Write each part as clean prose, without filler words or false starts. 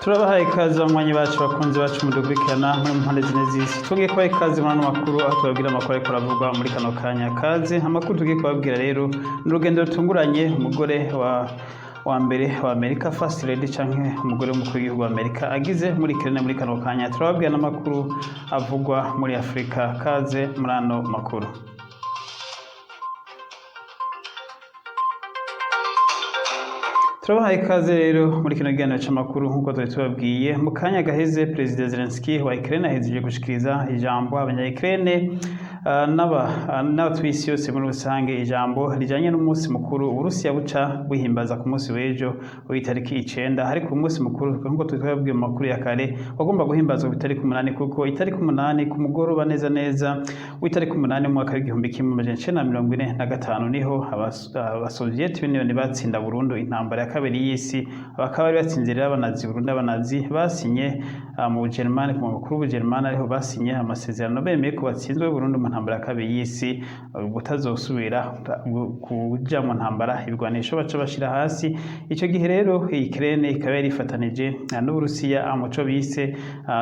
Turabahaye ikaze banywanyi bacu, bakunzi bacu mudukurikirana muri mu mpande zine z'isi. Twongeye kubaha ikaze muri ano makuru, aho tubabwira amakuru ariko aravugwa muri kano kanya. Kaze amakuru tugiye kubabwira rero ni urugendo rutunguranye umugore wa mbere wa Amerika, First Lady, canke umugore w'umukuru w'igihugu wa Amerika agize muri Ukraine muri kano kanya. Turababwira n'amakuru avugwa muri Afurika. Kaze muri ano makuru. Turabahaye ikaze rero muri kino kiganiro c'amakuru. Nk'uko twari tubabwiye mu kanya gaheze, Perezida Zelensky wa Ukraine ahejeje gushikiriza ijambo abanya Ukraine n'abatuye isi yose muri rusange, ijambo rijanye n'umunsi mukuru Uburusiya buca buhimbaza ku munsi w'ejo w'itariki 9. Ariko umunsi mukuru, nk'uko twari tubabwiye mu makuru ya kare, wagomba guhimbazwa ku itariki 8, kuko itariki 8 ku mugoroba neza neza w'itariki 8 mu mwaka w'1945 niho Abasoviet Union batsinda burundu intambara ya kabiri y'isi. Bakaba bari batsinze rero Abanazi burundu. Abanazi basinye mu Bujerumani, ku mukuru w'Ubujerumani, ariho basinye amasezerano bemeye ko batsinzwe burundu mu ntambara ya kabiri y'isi, butazosubira kuja mu ntambara, ibigwanisho baca bashira hasi. Ico gihe rero Ukraine ikaba yari ifatanije n'Uburusiya mu co bise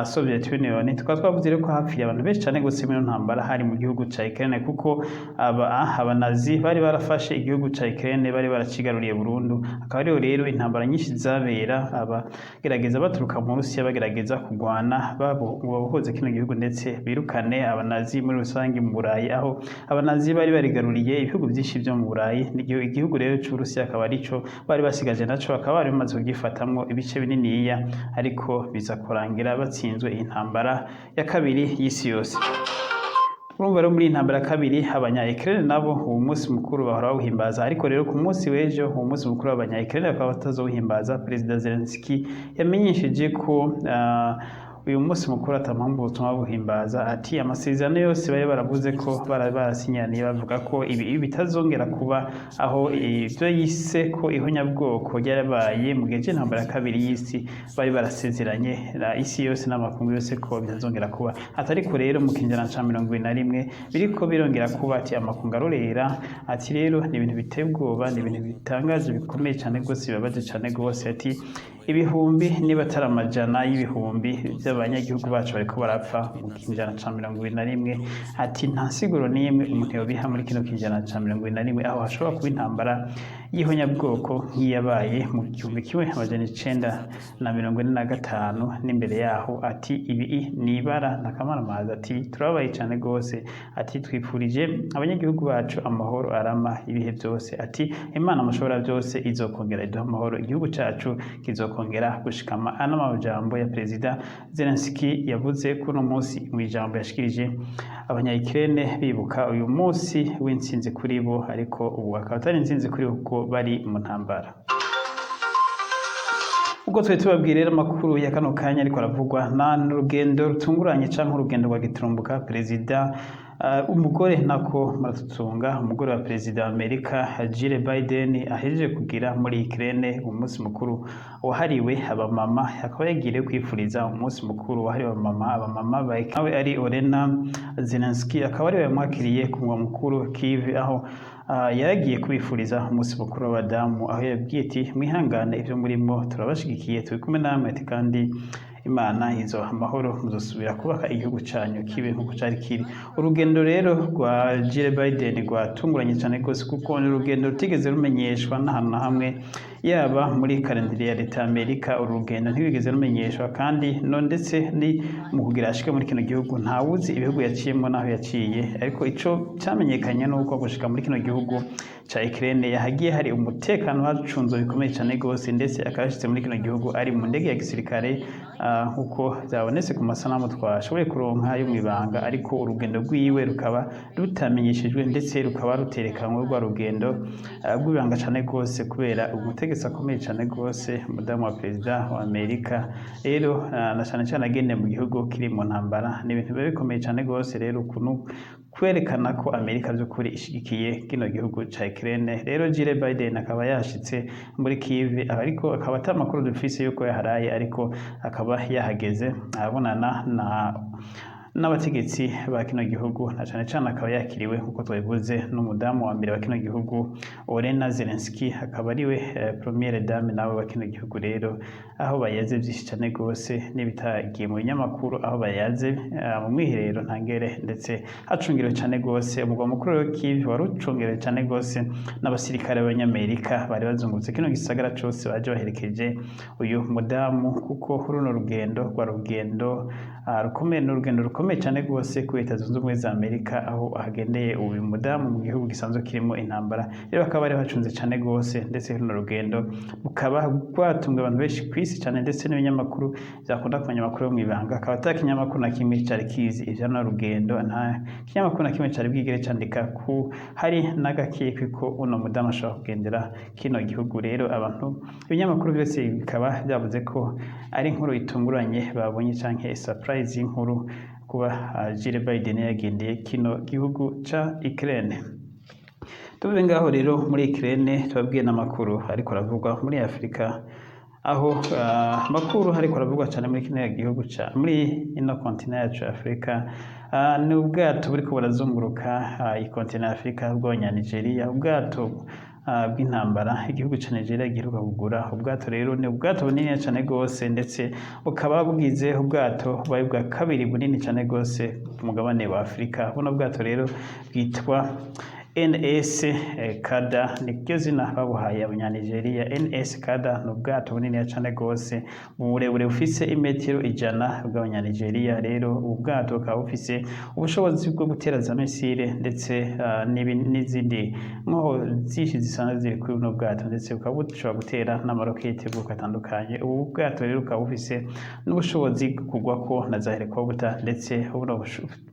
Soviet Union. Tukaba twavuze rero ko hapfiriye abantu benshi cane gose muri iyo ntambara hari mu gihugu ca Ukraine, kuko Abanazi bari barafashe igihugu ca Ukraine, bari baracigaruriye burundu. Akaba ariho rero intambara nyinshi zabera, abagerageza baturuka mu Burusiya bagerageza kugwana ngo babohoze kino gihugu, ndetse birukane Abanazi muri rusange mu Burayi, aho Abanazi bari barigaruriye ibihugu byinshi byo mu Burayi. Igihugu rero c'Uburusiya akaba arico bari basigaje, naco bakaba bari bamaze kugifatamwo ibice bininiya, ariko biza kurangira batsinzwe intambara ya kabiri y'isi yose. Urumva rero muri iyi ntambara ya kabiri, abanya Ukraine nabo uwo munsi mukuru bahora bawuhimbaza, ariko rero ku munsi w'ejo uwo munsi mukuru w'abanya Ukraine bakaba batazowuhimbaza. Perezida Zelensky yamenyesheje ko uyu munsi mukuru ata mpamvu butuma bawuhimbaza. Ati amasezerano yose bari baravuze ko barasinyaniye bavuga ko ibi bitazongera kuba, aho ibyo yise ko ihonyabwoko ryarabaye mu gihe c'intambara ya kabiri y'isi, bari barasezeranye na isi yose n'amakungu yose ko bitazongera kuba. Atariko rero mu kinjana ca 21 biriko birongera kuba, ati amakungu arorera. Ati rero ni ibintu biteye ubwoba, ni ibintu bitangaje bikomeye cane rwose, bibabaje cane rwose. Ati ibihumbi niba atari amajana y'ibihumbi by'abanyagihugu bacu bariko barapfa mu kinjana ca 21. Ati nta nsiguro n'imwe umuntu yobiha muri kino kinjana ca 21, aho hashobora kuba intambara y'ihonyabwoko nk'iyabaye mu 1945 n'imbere yaho. Ati ibi ni ibara nakamaramaza. Ati turababaye cane rwose. Ati twifurije abanyagihugu bacu amahoro arama ibihe byose. Ati Imana mushobora byose izokongera iduha amahoro, igihugu cacu kizokongera gushikama. Ano majambo ya Perezida Zelensky yavuze kuno munsi mu ijambo yashikirije abanya Ukraine bibuka uyu munsi w'intsinzi kuri bo, ariko ubu akaba atari intsinzi kuri bo kuko bari mu ntambara. Ubwo twari tubabwiye rero amakuru ya kano kanya ariko aravugwa na n'urugendo rutunguranye canke urugendo rwa giturumbuka perezida umugore, nako muratutunga, umugore wa perezida wa Amerika Jill Biden ahejeje kugira muri Ukraine umunsi mukuru wahariwe abamama. Akaba yagiriye kwifuriza umunsi mukuru wahariwe abamama nawe ari Olena Zelensky, akaba ariwe yamwakiriye ku murwa mukuru Kiev, aho yaragiye kubifuriza umunsi mukuru w'abadamu, aho yabwiye ati mwihangane ibyo murimo, turabashigikiye, turi kumwe namwe. Ati kandi Imana izoha amahoro, muzosubira kubaka igihugu canyu kibe nk'uko cari kiri. Urugendo rero rwa Jill Biden rwatunguranye cane rwose, kuko ni urugendo rutigeze rumenyeshwa n'ahantu na hamwe, yaba muri kalendari ya leta ya Amerika uru rugendo ntirwigeze rumenyeshwa, kandi no ndetse ni mu kugira ashike muri kino gihugu ntawuzi ibihugu yaciyemo n'aho yaciye. Ariko ico camenyekanye nuko gushika muri kino gihugu ca Ukraine yahagiye hari umutekano hacunzwe bikomeye cane rwose, ndetse akaba yashitse muri kino gihugu ari mu ndege ya gisirikare, nkuko byabonetse ku masanamu twashoboye kuronka yo mw'ibanga. Ariko urugendo rwiwe rukaba rutamenyeshejwe, ndetse rukaba ruterekanywe rwa rugendo rw'ibanga cane rwose, kubera umutegetsi akomeye cane rwose, umudamu wa perezida wa Amerika rero, na cane cane agende mu gihugu kiri mu ntambara, ni ibintu biba bikomeye cane rwose. Rero ukuntu kwerekana ko Amerika by'ukuri ishigikiye kino gihugu ca Ukraine. Rero Jill Biden akaba yashitse muri Kiev, ariko akaba ata makuru dufise yuko yaharaye, ariko akaba yahageze abonana na n'abategetsi ba kino gihugu, na cane cane akaba yakiriwe, nk'uko twabivuze, n'umudamu wa mbere wa kino gihugu, Olena Zelensky, akaba ariwe première dame nawe wa kino gihugu. Rero aho bayaze vyinshi cane gose n'ibitagiye mu binyamakuru, aho bayaze mu mwiherero ntangere, ndetse hacungerewe cane gose. Umugwa mukuru wa Kiev wari ucungerewe cane gose n'abasirikare b'Abanyamerika bari bazungurutse kino gisagara cose, baje baherekeje uyu mudamu, kuko runo rugendo rwa rugendo rukomeye, ni urugendo rukomeye cane gose kuri Leta Zunze Ubumwe za Amerika, aho hagendeye uyu mudamu mu gihugu gisanzwe kirimo intambara. Rero bakaba bari bacunze cane gose, ndetse runo rugendo rukaba rwatunga abantu benshi kw'isi cane, ndetse n'ibinyamakuru vyakunda kumenya amakuru yo mw'ibanga, akaba ata kinyamakuru na kimwe cari kizi ivya runo rugendo. Nta kinyamakuru na kimwe cari bwigere candika ku hari n'agakekwe ko uno mudamu ashobora kugendera kino gihugu. Rero abantu, ibinyamakuru vyose bikaba vyavuze ko ari inkuru itunguranye babonye, canke surprise y'inkuru, kuba Jill Biden yagendeye kino gihugu ca Ukraine. Tuve ngaho rero muri Ukraine, tubabwiye n'amakuru ariko aravugwa muri Afrika, aho amakuru ariko aravugwa cyane muri kino gihugu ca muri ino continent yacu ya Afrika, ni ubwato buriko burazunguruka iyi continent ya Afrika bw'Abanyanigeria, ubwato bw'intambara igihugu ca Nigeria giheruka kugura. Ubwato rero ni ubwato bunini cyane gose, ndetse bukaba bugize ubwato bubaye bwa kabiri bunini cyane gose ku mugabane wa Afrika. Buno bwato rero bwitwa NS Kada, niryo zina babuhaye Abanyanigeria. NS Kada ni ubwato bunini cyane gose, mu burebure bufise imetero 100, bw'Abanyanigeria. Rero ubu bwato bukaba bufise ubushobozi bwo gutera za missile, ndetse n'izindi nkoho byinshi zisanzwe ziri kuri buno bwato, ndetse bukaba bushobora gutera n'amaroketi y'ubwoko atandukanye. Ubu bwato rero bukaba bufise n'ubushobozi bwo kugwako na za helicopter, ndetse buno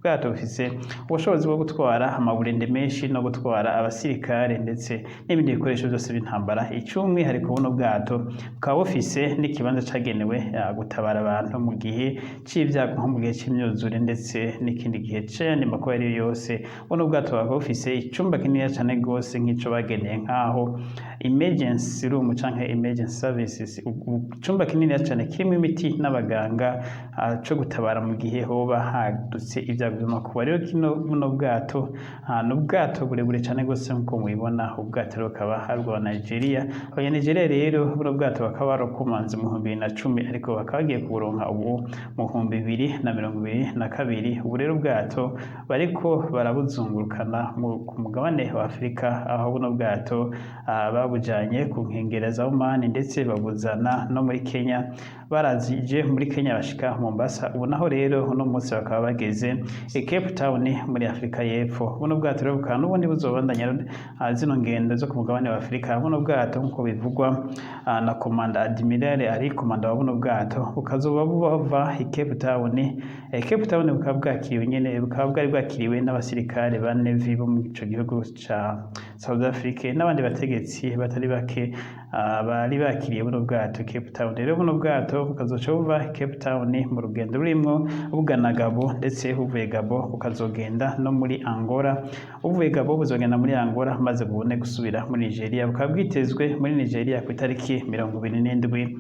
bwato bufise ubushobozi bwo gutwara amaburende menshi no gutwara abasirikare, ndetse n'ibindi bikoresho byose by'intambara. Icy'umwihariko, buno bwato bukaba bufise n'ikibanza cagenewe gutabara abantu mu gihe c'ivyago, nko mu gihe c'imyuzure, ndetse n'ikindi gihe c'ayandi makuba ayo ariyo yose. Buno bwato bukaba bufise icumba kininiya cane gose, nk'ico bageneye nk'aho emergency room canke emergency services, icumba kininiya cane kirimwo imiti n'abaganga, co gutabara mu gihe hoba hadutse ibyago vy'amakuba. Rero kino buno bwato ni ubwato burebure cane gose, nk'uko mubibona. Ubwato rero bukaba ari ubwa Nigeria. Abanya Nigeria rero buno bwato bakaba barakomanze mu 2010, ariko bakaba bagiye kuburonka ubu mu 2022. Ubu rero ubwato bariko barabuzungurukana ku mugabane wa Afurika, aho buno bwato babujanye ku nkengera za Oman, ndetse babuzana no muri Kenya. Barazije muri Kenya bashika Mombasa, ubu naho rero uno munsi bakaba bageze i Cape Town muri Afurika y'Epfo. Buno bwato rero bukaba n'ubundi buzobandanya zino ngendo zo ku mugabane wa Afurika. Buno bwato, nk'uko bivugwa na komanda Admiral ari komanda wa buno bwato, bukazoba buva i Cape Town. Cape Town bukaba bwakiriwe nyene, bukaba bwari bwakiriwe n'abasirikare ba Navy bo mu ico gihugu ca South Africa n'abandi bategetsi batari bake bari bakiriye buno bwato Cape Town. Rero buno bwato bukazoca buva Cape Town mu rugendo rurimwo bugana Gabo, ndetse buvuye Gabo bukazogenda no muri Angola. Buvuye Gabo buzogenda muri Angola, maze bubone gusubira muri Nigeria. Bukaba bwitezwe muri Nigeria ku itariki 27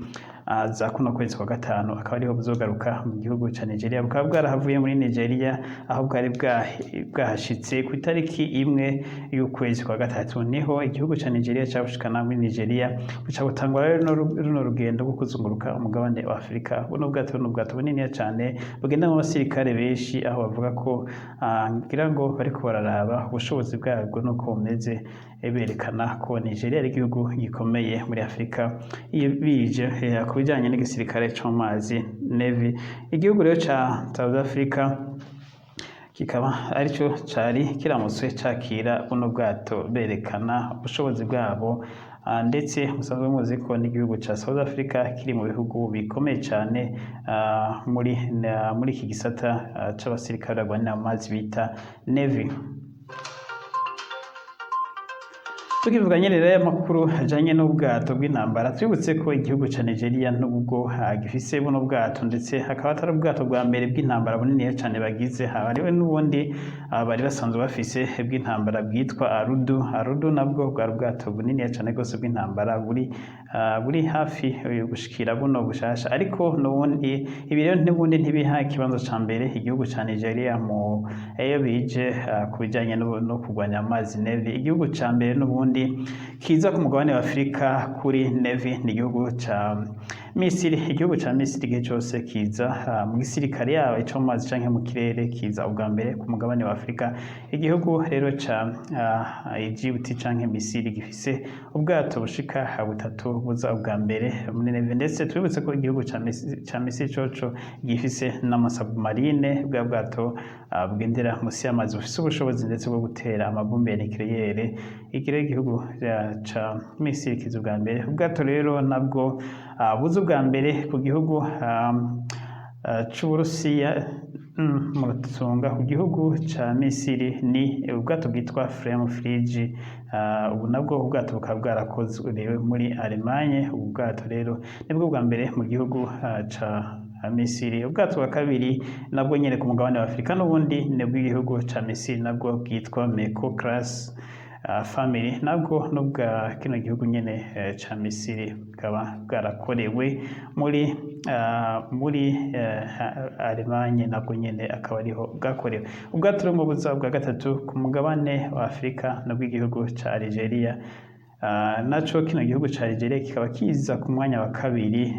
za kuno kwezi kwa gatanu, akaba ariho buzogaruka mu gihugu ca Nigeria. Bukaba bwarahavuye muri Nigeria, aho bwari bwahashitse ku itariki 1 y'ukwezi kwa gatatu, niho igihugu ca Nigeria cabushikana muri Nigeria, buca butangura rero runo rugendo rwo kuzunguruka umugabane wa Afurika. Buno bwato ni ubwato buniniya cane bugendamwo abasirikare benshi, aho bavuga ko ngira ngo bariko bararaba ubushobozi bwabwo nuko bumeze, berekana ko Nigeria ari igihugu gikomeye muri Afurika iyo bije ku bijanye n'igisirikare co mu mazi, Navy. Igihugu rero ca South Africa kikaba arico cari kiramutswe cakira buno bwato, berekana ubushobozi bwabo, ndetse musanzwe muzi ko n'igihugu ca South Africa kiri mu bihugu bikomeye cane muri iki gisata c'abasirikare barwanira mu mazi bita Navy. Tukivuga nyene rero amakuru ajanye n'ubwato bw'intambara, twibutse ko igihugu ca Nigeria nubwo gifise buno bwato, ndetse hakaba atari ubwato bwa mbere bw'intambara buniniya cane bagize, hariho n'ubundi bari basanzwe bafise bw'intambara bwitwa Arudu. Arudu nabwo bwari ubwato buniniya cane gose bw'intambara buri hafi gushikira buno bushasha. Ariko n'ubundi ibi rero n'ubundi ntibiha ikibanza ca mbere igihugu ca Nigeria mu iyo bije ku bijanye no kurwanya amazi, Navy. Igihugu ca mbere n'ubundi kiza ku mugabane wa Afurika kuri Navy ni igihugu ca Misiri. Igihugu ca Misiri igihe cose kiza mu gisirikare, yaba ico mu mazi canke mu kirere, kiza ubwa mbere ku mugabane wa Afurika. Igihugu rero ca Egypt canke Misiri gifise ubwato bushika butatu buza ubwa mbere muri Navy. Ndetse twibutse ko igihugu ca Misiri coco gifise n'amasubmarine, bwa bwato bugendera musi y'amazi, bufise ubushobozi ndetse bwo gutera amabombe ya nucléaire. Iki rero igihugu ca Misiri kiza ubwa mbere. Ubwato rero nabwo buza ubwa mbere ku gihugu c'Uburusiya, mu rutunga ku gihugu ca Misiri, ni ubwato bwitwa Flame Fridge. Ubu nabwo ubwato bukaba bwarakozwe muri Allemagne. Ubu bwato rero nibwo bwa mbere mu gihugu ca Misiri. Ubwato bwa kabiri nabwo nyene ku mugabane wa Afurika n'ubundi ni bw'igihugu ca Misiri, nabwo bwitwa Meko Class Family, nabwo n'ubwa kino gihugu nyene ca Misiri, bukaba bwarakorewe muri Allemagne, nabwo nyene akaba ariho bwakorewe. Ubwato rero buza bwa gatatu ku mugabane wa Afurika n'ubw'igihugu ca Algeria. Naco kino gihugu ca Algeria kikaba kiza ku mwanya wa kabiri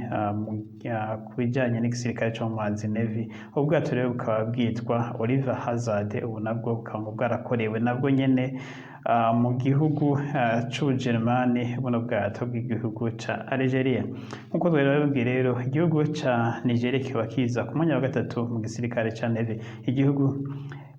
ku bijanye n'igisirikare co mu mazi, Navy. Ubwato rero bukaba bwitwa Oliver Hazard. Ubu nabwo bukaba ngo bwarakorewe nabwo nyene mu gihugu c'Ubujerumani, buno bwato bw'igihugu ca Algeria. Nkuko twari babibwiye rero, igihugu ca Nigeria kikaba kiza ku mwanya wa gatatu mu gisirikare ca Navy. Igihugu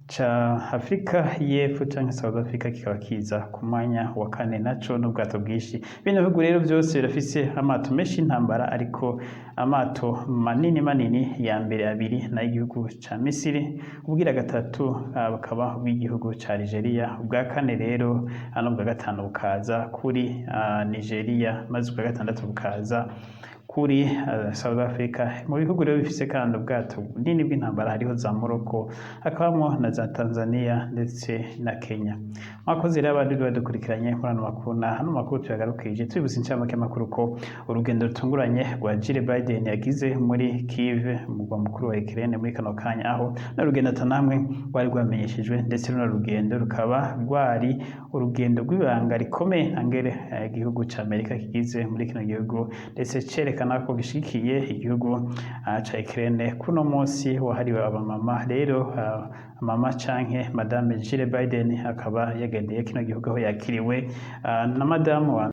ca Afrika y'Epfo canke South Africa kikaba kiza ku mwanya wa kane, naco n'ubwato bwinshi. Bino bihugu rero vyose birafise amato menshi y'intambara, ariko amato manini manini ya mbere abiri nayo igihugu ca Misiri, ubwira gatatu bukaba ubw'igihugu ca Algeria, ubwa kane rero n'ubwa gatanu bukaza kuri Nigeria, maze ubwa gatandatu bukaza kuri South Africa. Mu bihugu rero bifise kandi ubwato bunini bw'intambara hariho za Morocco, hakabamo na za Tanzania ndetse na Kenya. Mwakoze rero abandi badukurikiranye muri ano makuru, na hano makuru tuyagarukije. Tubibutsa incamake y'amakuru ko urugendo rutunguranye rwa Jill Biden yagize muri Kiev, umurwa mukuru wa Ukraine, muri kano kanya, aho n'urugendo atanamwe rwari rwamenyeshejwe, ndetse runo rugendo rukaba rwari urugendo rw'ibanga rikomeye ntangere igihugu ca Amerika kigize muri kino gihugu, ndetse cerekana ko gishigikiye igihugu ca Ukraine kuno munsi wahariwe abamama. Rero mama canke Madame Jill Biden akaba yagendeye kino gihugu, aho yakiriwe na madamu wa